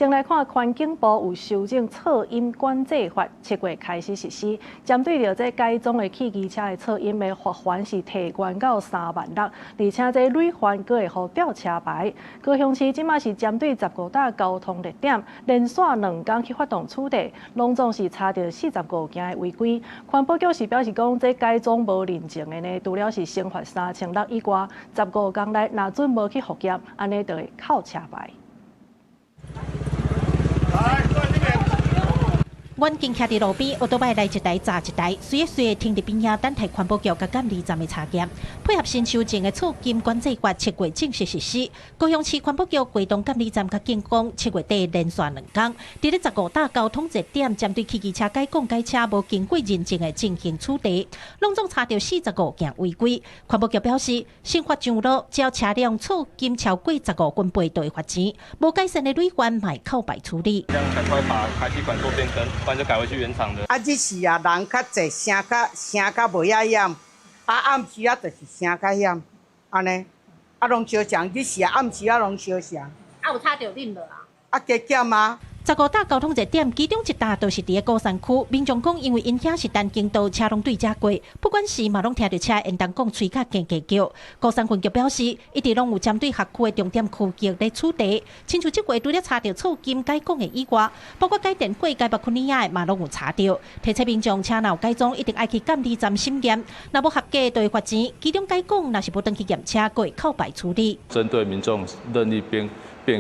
先來看環境部有修正噪音管制法，7月開始實施，針對著這改裝的汽機車的噪音的罰鍰是提懸到3萬6，而且這累犯閣會予吊車牌。高雄市這馬是針對15搭交通熱點，連續2工去發動取締，攏總是查著45件的違規。環保局是表示講，這改裝無認證的呢，除了是先罰3600以外，十五工內若準無去復驗，按呢就會扣車牌。來，過來這邊。阮經徛佇路邊，歐多擺來一台閘一台，隨隨停佇邊仔等待環保局佮監理站的查驗。配合新修正的噪音管制法，7月正式實施。高雄市環保局機動監理站佮警方7月底連續2工，佇咧十五搭交通熱點，針對汽機車改摃改車無經過認證的進行取締，攏總查著45件違規。環保局表示，新法上路，只要車輛噪音超過15分貝，就會罰錢，無改善的累犯嘛會扣牌處理。這樣趕快把排氣管做變更，不然就改回去原廠的。啊，這時啊，人較濟，聲較無遐響。啊，暗時啊，就是聲較響，按呢，啊，攏相像，日時啊，暗時啊，攏相像。啊，有查著恁無啊？啊，加減啊。十五搭交通熱點，其中一搭就是佇咧鼓山區。民眾講，因為𪜶遐是單行道，車攏對遮過，不管是嘛攏聽著車緣燈管吹甲勁勁叫。鼓山分局表示，一直攏有針對轄區的重點區域咧取締，親像這月除了查著噪音改摃的以外，包括改電火、改目坤仔的嘛攏有查著。提醒民眾車若有改裝，一定愛去監理站審驗，若無合格就會罰錢。其中改摃若是無轉去驗車，閣會扣牌處理。針對民眾任意變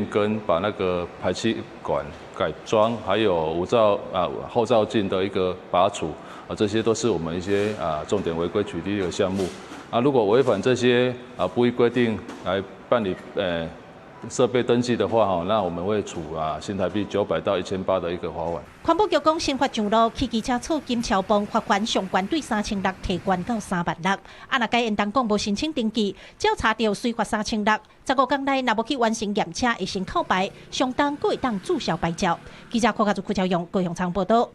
更，把那個排氣管改裝，還有無照啊後照鏡的一個拔除啊，這些都是我們一些啊重點違規取締的項目啊。如果違反這些啊不依規定來辦理設備登記的話，哈，那我們會處啊新台幣900到1800的一個罰款。環保局講，新法上路，汽機車噪音超磅罰鍰上懸對3600提懸到3萬6。啊，若改緣燈管無申請登記，只要查著隨罰三千六。十五工內若無去完成驗車，會先扣牌，上重閣會當註銷牌照。記者柯家祖、柯超勇高雄場報道。